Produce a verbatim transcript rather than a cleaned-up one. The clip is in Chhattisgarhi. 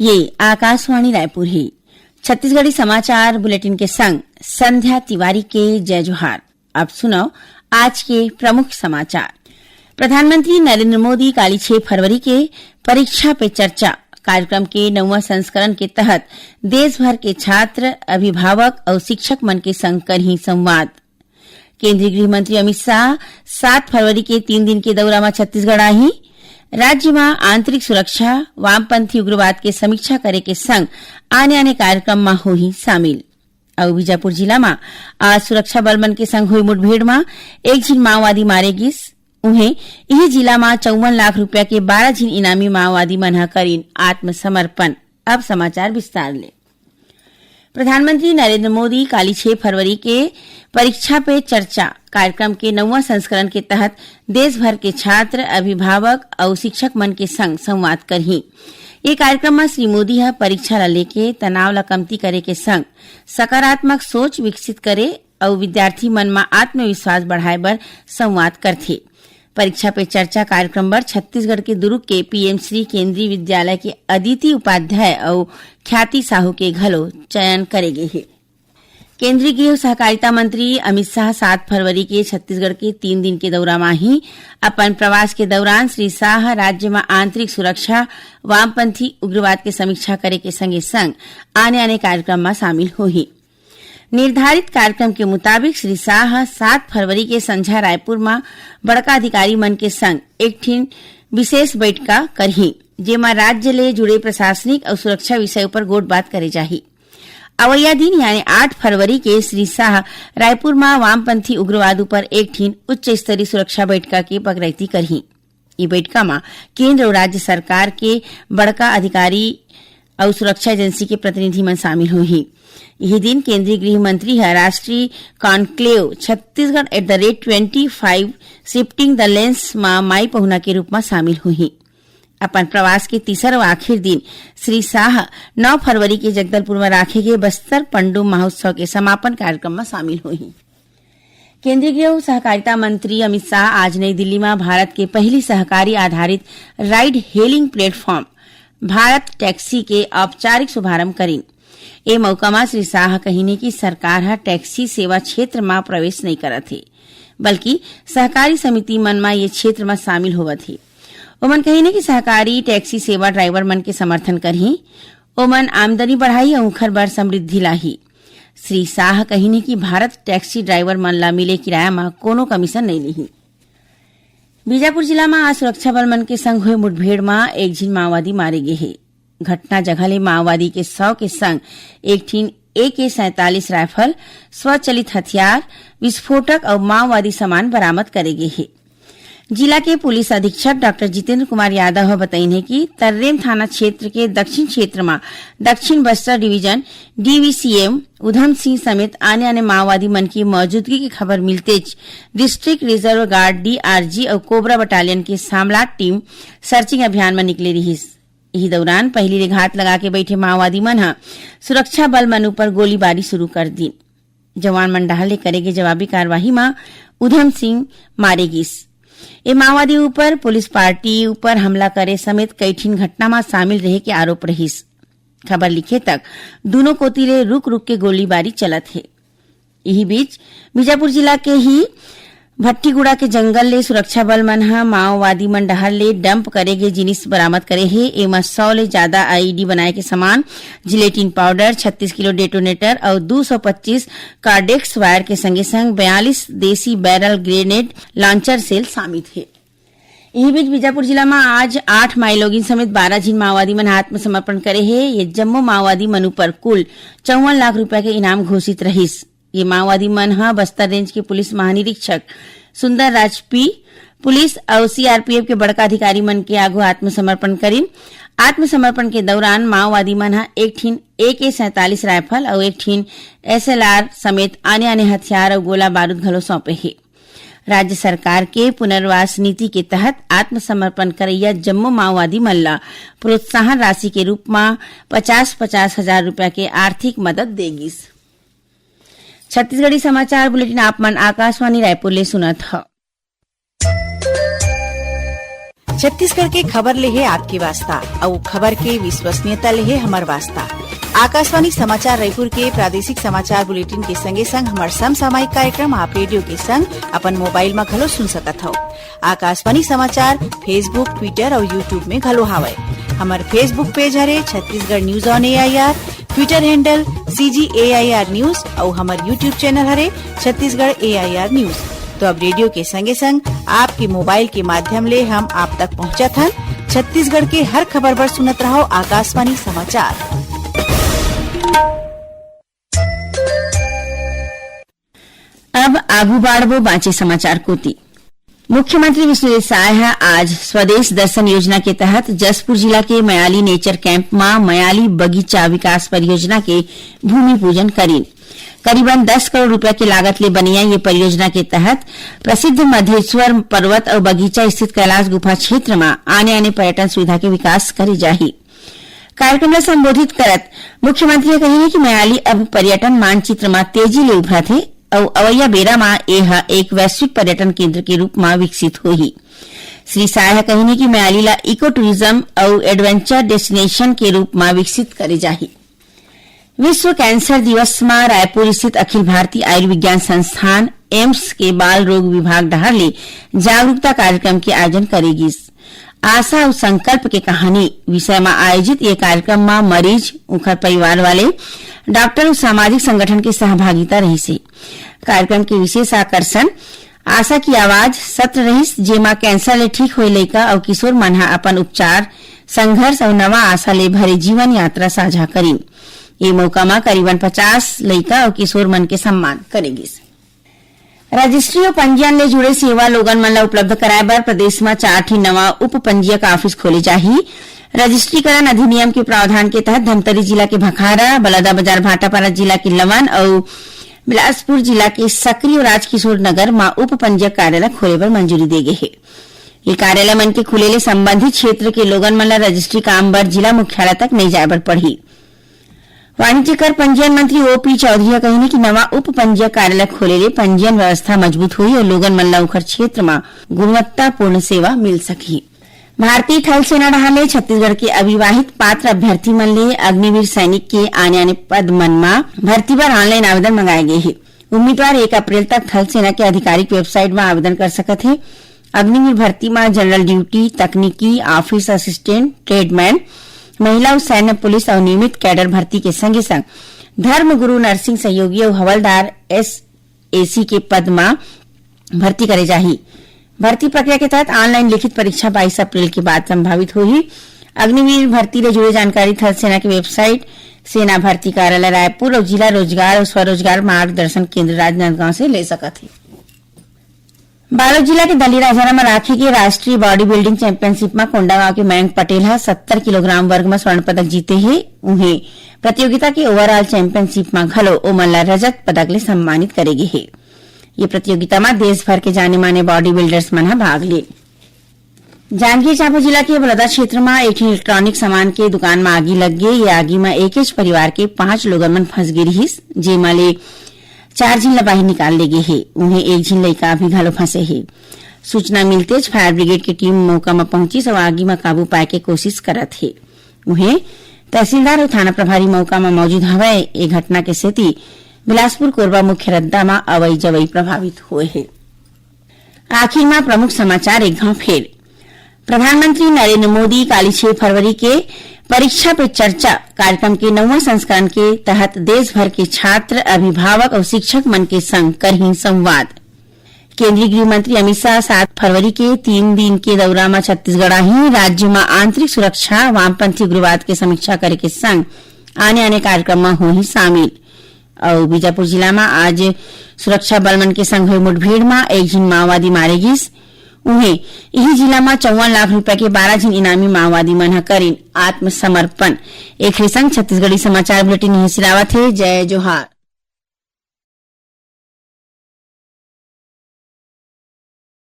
ये आकाशवाणी रायपुर हे। छत्तीसगढ़ी समाचार बुलेटिन के संग संध्या तिवारी के जय जोहार। अब सुनव आज के प्रमुख समाचार। प्रधानमंत्री नरेंद्र मोदी काली छह फरवरी के परीक्षा पे चर्चा कार्यक्रम के नौवां संस्करण के तहत देश भर के छात्र, अभिभावक अउ शिक्षक मन के संग करही संवाद। केंद्रीय गृह मंत्री अमित शाह सात फरवरी के तीन दिन के दौरा म छत्तीसगढ़ आही। राज्य म आंतरिक सुरक्षा, वामपंथी उग्रवाद के समीक्षा करे के संग आने-आने कार्यक्रम म होही शामिल। अउ बीजापुर जिला म आज सुरक्षा बल मन के संग होय मुठभेड़ म एक झिन माओवादी मारे गिस। उहें, इही जिला म चौवन लाख रुपया के बारह झिन इनामी माओवादी मन ह करिन आत्मसमर्पण। अब समाचार विस्तार ले। प्रधानमंत्री नरेंद्र मोदी काली छह फरवरी के परीक्षा पे चर्चा कार्यक्रम के नौवां संस्करण के तहत देश भर के छात्र, अभिभावक अउ शिक्षक मन के संग संवाद करही। ये कार्यक्रम म श्री मोदी ह परीक्षा ला लेके तनाव ला कमती करे के संग सकारात्मक सोच विकसित करे अउ विद्यार्थी मन म आत्मविश्वास बढ़ाए बर संवाद करथे। परीक्षा पे चर्चा कार्यक्रम बर छत्तीसगढ़ के दुर्ग के पीएम श्री केंद्रीय विद्यालय के अदिति उपाध्याय अउ ख्याति साहू के घलो चयन करे गे हे। केंद्रीय गृह अउ सहकारिता मंत्री अमित शाह सात फरवरी के छत्तीसगढ़ के तीन दिन के दौरा म आही। अपन प्रवास के दौरान श्री शाह राज्य म आंतरिक सुरक्षा, वामपंथी उग्रवाद के समीक्षा करे के संगे संग आने-आने कार्यक्रम म शामिल होही। निर्धारित कार्यक्रम के मुताबिक श्री शाह सात फरवरी के संझा रायपुर म बड़का अधिकारी मन के संग एक ठिन विशेष बैठका करही, जेमा राज्य ले जुड़े प्रशासनिक अउ सुरक्षा विषय उपर गोठबात करे जाही। अवइया दिन यानी आठ फरवरी के श्री शाह रायपुर म वामपंथी उग्रवाद उपर एक ठिन उच्च स्तरीय सुरक्षा बैठका के पगरैती करही। ये बैठका म केंद्र अउ राज्य सरकार के बड़का अधिकारी अउ सुरक्षा एजेंसी के प्रतिनिधि मन शामिल होही। यही दिन केंद्रीय गृह मंत्री ह राष्ट्रीय conclave Chhattisgarh at the rate twenty five shifting the lens म माई पहुना के रूप म शामिल होही। अपन प्रवास के तीसर अउ आखिर दिन श्री शाह नौ फरवरी के जगदलपुर म राखे गे बस्तर पंडुम महोत्सव के समापन कार्यक्रम म शामिल होही। केंद्रीय गृह अउ सहकारिता मंत्री अमित शाह आज नई दिल्ली म भारत के पहिली सहकारी आधारित ride hailing platform Bharat taxi के औपचारिक शुभारंभ करिन। ए मौका म श्री शाह कहिन हे कि सरकार ह टैक्सी सेवा क्षेत्र म प्रवेश नइ करत हे, बल्कि सहकारी समिति मन म ये क्षेत्र म शामिल होवत हे। ओमन कहिन हे कि सहकारी टैक्सी सेवा ड्राइवर मन के समर्थन करही, ओमन आमदनी बढ़ाही अउ उंखर बर समृद्धि लाही। श्री शाह कहिन हे कि भारत टैक्सी ड्राइवर मन ला मिले किराया म कोनो कमीशन नइ लेही। बीजापुर जिला म आज सुरक्षा बल मन के संग होय मुठभेड़ म एक झिन माओवादी मारे गे हे। घटना जगह ले माओवादी के सौ के संग एक ठिन एके सैंतालीस राइफल, स्वचलित हथियार, विस्फोटक अउ माओवादी सामान बरामद करे गे हे। जिला के पुलिस अधीक्षक डॉक्टर जितेंद्र कुमार यादव ह बतइन हे कि तर्रेम थाना क्षेत्र के दक्षिण क्षेत्र म दक्षिण बस्तर डिवीजन डीवीसीएम उधम सिंह समेत आने-आने माओवादी मन के मौजूदगी के खबर मिलतेच डिस्ट्रिक्ट रिजर्व गार्ड, डीआरजी, अउ कोबरा बटालियन के सामलाट टीम सर्चिंग अभियान म निकले रिहिस। इही दौरान पहिली ले घात लगा के बैठे माओवादी मन ह सुरक्षा बल मन ऊपर गोलीबारी शुरू कर दीन। जवान मन डहार ले करे गे जवाबी कार्रवाई म उधम सिंह मारे गिस। ए माओवादी ऊपर पुलिस पार्टी ऊपर हमला करे समेत कई ठिन घटना म शामिल रहे के आरोप रहिस। खबर लिखे तक दूनों कोति ले रुक-रुक के गोलीबारी चलत हे। इही बीच, बीजापुर जिला के ही भट्टीगुड़ा के जंगल ले सुरक्षा बल मन ह माओवादी मन डहार ले डंप करे गे जिनिस बरामद करे हे। एमा सौ ले जादा आईईडी बनाए के सामान, जिलेटिन पाउडर, छत्तीस किलो डेटोनेटर अउ दू सौ पच्चीस कार्डेक्स वायर के संगे संग बयालीस देसी बैरल ग्रेनेड लॉन्चर सेल शामिल हे। इही बीच, बीजापुर जिला म आज आठ माईलोगिन समेत बारह झिन माओवादी मन आत्मसमर्पण करे हे। ये जम्मो माओवादी मन ऊपर कुल चौवन लाख रुपया के इनाम घोषित रहिस। ये माओवादी मन ह बस्तर रेंज के पुलिस महानिरीक्षक सुंदर राज पी, पुलिस अउ सीआरपीएफ के बड़का अधिकारी मन के आगू आत्मसमर्पण करिन। आत्मसमर्पण के दौरान माओवादी मन ह एक ठिन एके सैंतालीस राइफल अउ एक ठिन एसएलआर समेत आने-आने हथियार अउ गोला बारूद घलो सौंपे हे। राज्य सरकार के पुनर्वास नीति के तहत आत्मसमर्पण करइया जम्मो माओवादी मन ल प्रोत्साहन राशि के रूप म पचास पचास हजार रुपया के आर्थिक मदद दे गिस। छत्तीसगढ़ी समाचार बुलेटिन आप मन आकाशवाणी रायपुर ले सुनत हव। छत्तीसगढ़ के खबर ले हे आपके वास्ता, अउ खबर के विश्वसनीयता ले हे हमर वास्ता। आकाशवाणी समाचार रायपुर के प्रादेशिक समाचार बुलेटिन के संगे संग हमर समसामयिक कार्यक्रम आप रेडियो के संग अपन मोबाइल म घलो सुन सकत हव। आकाशवाणी समाचार Facebook, Twitter अउ YouTube में घलो हावय। हमर Facebook पेज हरे Chhattisgarh news on AIR, Twitter handle CG AIR news अउ हमर YouTube चैनल हरे छत्तीसगढ़ एआईआर न्यूज। तो अब रेडियो के संगे संग आपके मोबाइल के माध्यम ले हम आप तक पहुंचत हन। छत्तीसगढ़ के हर खबर बर सुनत रहव आकाशवाणी समाचार। अब आगू बाढ़बो बांचे समाचार कोति। मुख्यमंत्री विष्णुदेव साय ह आज स्वदेश दर्शन योजना के तहत जशपुर जिला के मयाली नेचर कैंप म मयाली बगीचा विकास परियोजना के भूमि पूजन करीन। करीबन दस करोड़ रुपया के लागत ले बनइया ये परियोजना के तहत प्रसिद्ध मधेश्वर पर्वत अउ बगीचा स्थित कैलाश गुफा क्षेत्र म आने-आने पर्यटन सुविधा के विकास करे जाही। कार्यक्रम ल संबोधित करत मुख्यमंत्री ह कहिन कि मयाली अब पर्यटन मानचित्र म तेजी ले उभरत हे अउ अवइया बेरा म ए ह एक वैश्विक पर्यटन केंद्र के रूप म विकसित होही। श्री साय ह कहिन कि मयाली ल इको टूरिज्म अउ एडवेंचर डेस्टिनेशन के रूप म विकसित करे जाही। विश्व कैंसर दिवस म रायपुर स्थित अखिल भारतीय आयुर्विज्ञान संस्थान, एम्स के बाल रोग विभाग डहार ले जागरूकता कार्यक्रम के आयोजन करे गिस। आशा अउ संकल्प के कहानी विषय म आयोजित ये कार्यक्रम म मरीज, उंखर परिवार वाले, डॉक्टर अउ सामाजिक संगठन के सहभागिता रहिस हे। कार्यक्रम के विशेष आकर्षण आशा की आवाज सत्र रहिस, जेमा कैंसर ले ठीक होए लइका अउ किशोर मन ह अपन उपचार, संघर्ष अउ नवा आशा ले भरे जीवन यात्रा साझा करिन। ये मौका म करीबन पचास लइका अउ किशोर मन के सम्मान करे गिस। रजिस्ट्री अउ पंजीयन ले जुड़े सेवा लोगन मन ल उपलब्ध कराए बर प्रदेश म चार ठी नवा उप पंजीयक ऑफिस खोले जाही। रजिस्ट्रीकरण अधिनियम के प्रावधान के तहत धमतरी जिला के भखारा, बलौदाबाजार भाटापारा जिला के लवन अउ बिलासपुर जिला के सकरी अउ राजकिशोर नगर म उप पंजीयक कार्यालय खोले बर मंजूरी दे गे हे। ये कार्यालय मन के खुले ले संबंधित क्षेत्र के लोगन मन ल रजिस्ट्री काम बर जिला मुख्यालय तक नइ जाए बर पड़ही। वाणिज्य कर पंजीयन मंत्री ओपी चौधरी ह कहिन कि नवा उप पंजीयक कार्यालय खोले ले पंजीयन व्यवस्था मजबूत होही अउ लोगन मन ल उंखर क्षेत्र म गुणवत्तापूर्ण सेवा मिल सकही। भारतीय थल सेना डहार ले छत्तीसगढ़ के अविवाहित पात्र अभ्यर्थी मन ले अग्निवीर सैनिक के आने-आने पद मन म भर्ती बर ऑनलाइन आवेदन मंगाए गे हे। उम्मीदवार एक अप्रैल तक थल सेना के आधिकारिक वेबसाइट म आवेदन कर सकत हे। अग्निवीर भर्ती म जनरल ड्यूटी, तकनीकी, ऑफिस असिस्टेंट, ट्रेडमैन, महिला अउ सैन्य पुलिस अउ नियमित कैडर भर्ती के संगे संग धर्मगुरु, नर्सिंग सहयोगी अउ हवलदार एसएसी के पद म भर्ती करे जाही। भर्ती प्रक्रिया के तहत ऑनलाइन लिखित परीक्षा बाईस अप्रैल के बाद संभावित होही। अग्निवीर भर्ती ले जुड़े जानकारी थल सेना के वेबसाइट, सेना भर्ती कार्यालय रायपुर अउ जिला रोजगार अउ स्वरोजगार मार्गदर्शन केंद्र राजनांदगांव से ले सकत हे। बालोद जिला के दल्लीराजहरा म राखे के राष्ट्रीय बॉडी बिल्डिंग चैंपियनशिप म कोंडागांव के मयंक पटेल ह सत्तर किलोग्राम वर्ग म स्वर्ण पदक जीते हे। उहें, प्रतियोगिता के ओवरऑल चैंपियनशिप म घलो ओमन ला रजत पदक ले सम्मानित करे गे हे। ये प्रतियोगिता म देश भर के जाने माने बॉडी बिल्डर्स मन ह भाग लीन। जांजगीर चांपा जिला के बलौदा क्षेत्र म एक ठन इलेक्ट्रॉनिक सामान के दुकान म आगी लग गे। ये आगी म एकेच परिवार के पांच लोगन मन फंस गे रिहिस, जेमा ले चार झिन ल बाहिर निकाल ले गे हे। उहें, एक झिन लइका अभी घलो फंसे हे। सूचना मिलतेच फायर ब्रिगेड के टीम मौका म पहुंचिस अउ आगी म काबू पाए के कोशिश करत हे। उहें, तहसीलदार अउ थाना प्रभारी मौका म मौजूद हवय। ए घटना के सेती बिलासपुर कोरबा मुख्य रद्दा म अवई जवई प्रभावित होए हे। आखिर म प्रमुख समाचार एक घांव फेर। प्रधानमंत्री नरेंद्र मोदी काली छह फरवरी के परीक्षा पे चर्चा कार्यक्रम के नौवां संस्करण के तहत देश भर के छात्र, अभिभावक अउ शिक्षक मन के संग करही संवाद। केंद्रीय गृह मंत्री अमित शाह सात फरवरी के तीन दिन के दौरा म छत्तीसगढ़ आही। राज्य म आंतरिक सुरक्षा, वामपंथी उग्रवाद के समीक्षा करे के संग आने-आने कार्यक्रम म होही शामिल। अउ बीजापुर जिला म आज सुरक्षा बल मन के संग होए मुठभेड़ म एक झिन माओवादी मारे गिस। उहें, इही जिला म चौवन लाख रुपया के बारह झिन इनामी माओवादी मन ह करिन आत्मसमर्पण। एखरे संग छत्तीसगढ़ी समाचार बुलेटिन इहें सिरावत हे। जय जोहार।